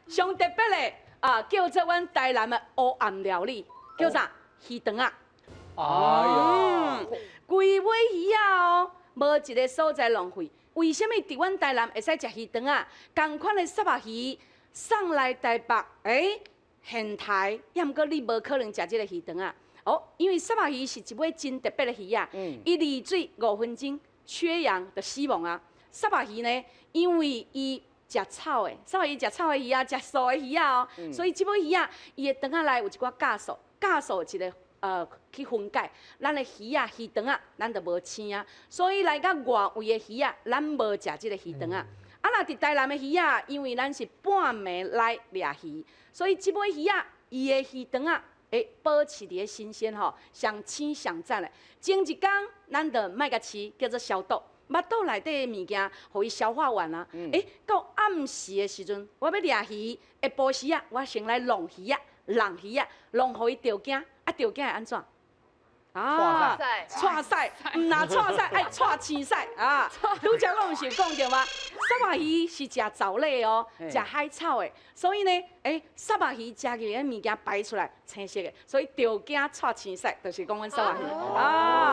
上特別的啊，叫做阮台南的黑暗料理，叫啥？魚腸仔。哎呀，規尾魚仔哦，無一个所在浪費。為啥物佇阮台南會使食魚腸仔？仝款的虱目魚送來台北，欸，現刣，抑毋過你無可能食這个魚腸仔。哦，因為虱目魚是一尾真特別的魚仔，伊離水5分鐘缺氧就死亡啊。虱目魚呢，因為伊食草的，虱目魚食草的魚仔，食素的魚仔哦，所以這尾魚仔伊的腸仔內有一寡酵素，酵素一个去分解，咱的魚仔魚腸仔，咱就無腥啊。所以來到外圍的魚仔，咱無食這个魚腸仔。啊，若佇台南的魚仔，因為咱是半暝來掠魚，所以這尾魚仔伊的魚腸仔會保持佇咧新鮮吼，上鮮上讚的。前一工咱就莫共飼，叫做消毒。腹肚內底的物件，予伊消化完啊。欸，到暗時的時陣，我欲掠魚，下晡時啊，我先來弄魚仔、弄魚仔，弄予伊著驚，啊，著驚會按怎？啊，蔡屎，毋若蔡屎，愛蔡青屎啊！拄才我毋是有講著嗎？虱目魚是食藻類哦，食海草的，所以呢，欸，虱目魚食入去物件排出來青色的，所以著驚蔡青屎，就是講阮虱目魚啊。